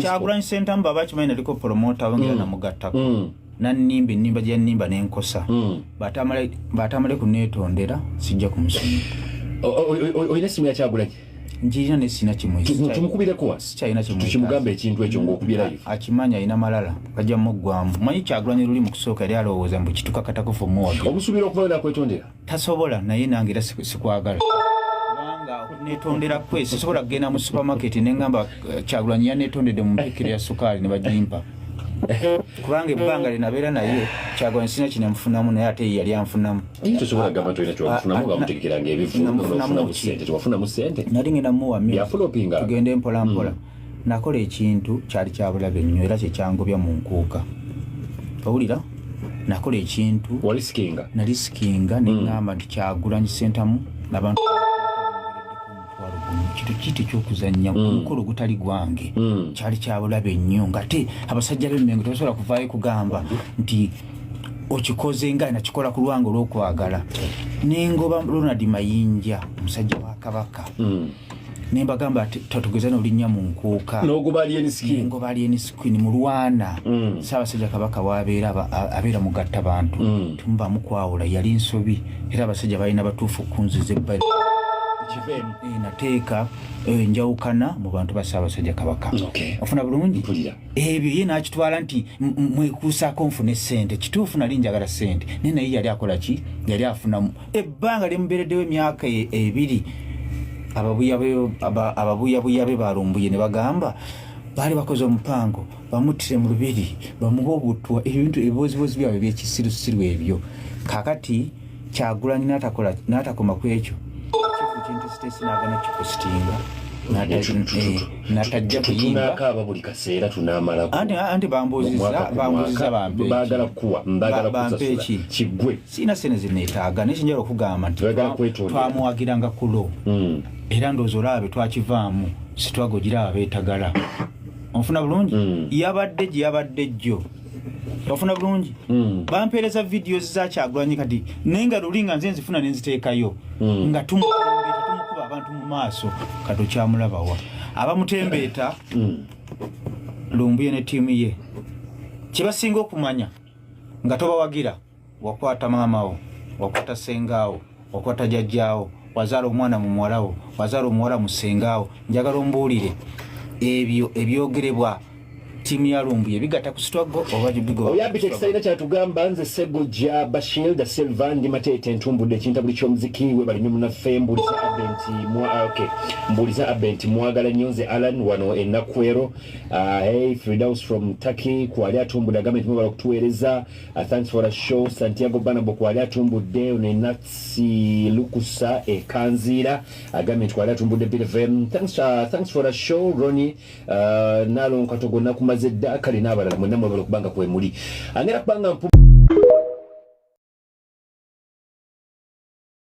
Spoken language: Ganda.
Kyagulanyi Ssentamu baba akimanyi naliko promota we nga namugattako. Nannimba ennimba gye yannimba n'enkosa. Bw'atamale kuneetondera, sijja kumusonyiwa. Olina essimu ya Kyagulanyi? Njirina, ne sina kimwe. Tumukubireko wano. Sikyalina kimwe. Tukimugambe ekintu ekyo ng'okubye live. Akimanyi alina malala, bajja muggwamu. Manyi Kyagulanyi luli mu kusooka yali alowooza mbu kitukakatako fe omuwagira. Omusuubira okuvayo nakwetondera? Tasobola, naye nange era sikwagala, kubanga okunetondera kwe sisobola kugenda mu supermarket neŋŋamba Kyagulanyi yanetondedde mu mpekere ya sukaali ne bagimpa, kubanga ebbanga lyenabeera naye Kyagulanyi sina kinamufunamu, naye ate ye yali anfunamu. Tosobola kugamba nti olina kyewamufunamu nga mutegekeranga ebivulu. Namufunamu Nofunamu ki? sente? Tewafunamu sente. Nali ngenda muwa music. Yafulopinga. Tugende mpola mpola. Nakola ekintu kyali kyabulabe nnyo era kyekyangobya mu nkuuka. Owulira, nakola ekintu. Walisikinga. Nalisikinga, neŋŋamba nti Kyagulanyi Sentamu nabantu 10,000. Kintu kiiti ekyokuzannya ku mukolo ogutali gwange kyali kyabulabe nnyo, ngate abasajja b'Emmengo tebasobola kuvaayo kugamba nti okikoze nga nakikola ku lwange olw'okwagala. Nengoba Ronald Mayinja, omusajja wa Kabaka, nembagamba tatugeza nolinnya mu nkuuka. N'ogoba Alien Skin. Ngoba Alien Skin mulwana. Ssaabasajja Kabaka wabeera abeera mugatta bantu, temubamu kwawula. Yali nsobi era abasajja balina batuufu okunziza ebbali. Kiveemu. Nateeka enjawukana mu bantu ba Ssaabasajja Kabaka. Ofuna bulungi? Mpulira. Ebyo ye nakitwala nti mwekuusaako nfune sente. Kituufu, nali njagala sente, naye yali akola ki? Yali afunamu. Ebbanga lyemubeereddewo emyaka 2, ababuyabuya be balumbuye ne bagamba baali bakoze omupango bamuttire mu lubiri, bamuwe obutwa, ebintu ebibozibozi byabwe ebyekisirusiru ebyo. Kakati Kyagulanyi n'atakoma ku ekyo, kifu kyentesitesi n'agana kipositinga, n'atajja kuyimba. Tunakaaba buli kaseera, tunamalako. Anti bambuuziza. Mwaka ku Bambuuziza mwaka. Bampe eki? Baagala kuwa, baagala Bampe kusasula. eki? Kiggwe. Siina sente zeneetaaga, naye kinjala okugamba nti Oyagala kwetondera. twamuwagiranga kulo era ndowooza olaba be twakivaamu, sitwaga ogiraba beetagala. Onfuna bulungi? Yabadde gye yabadde jjo, ofuna bulungi? Bampeereza videos za Kyagulanyi kati, naye nga luli nga nze nzifuna nenziteekayo nga tumutembeeta, tumukuba abantu mu maaso. Kati okyamulabawa abamutembeeta? Lumbuye ne ttiimu ye kyebasinga okumanya nga tobawagira, wakwata maamawo, wakwata sengaawo, wakwata jjajjaawo, wazaala omwana mu muwalawo, wazaala omuwala mu sengaawo. Njagala ombuulire, ebyo ebyogerebwa ttiimu ya Lumbuye bigatta ku struggle oba bigoba? Oyo Abitex talina kyatugamba. Nze Segojja Bashir da Silva, ndi Mateete, ntumbudde ekintabuli ky'omuziki. Webale nnyo munaffe. Mbuuliza Abe nti okay. Mbuuliza Abe nti mwagala nnyo. Nze Alan wano enakwero. Hey Fridaus from Turkey kwali atumbudde, agambye nti mwebala okutuweereza. Thanks for the show. Santiago Banabo kwali atumbudde. Ono Enatsi Lukusa ekanziira agambye nti kwali atumbudde BFM. Thanks for the show, Ronnie Nalongo Katogo, nakumaze dda. Kale n'abalala mwenna mwebala okubanga kwemuli. Angera kubanga mpu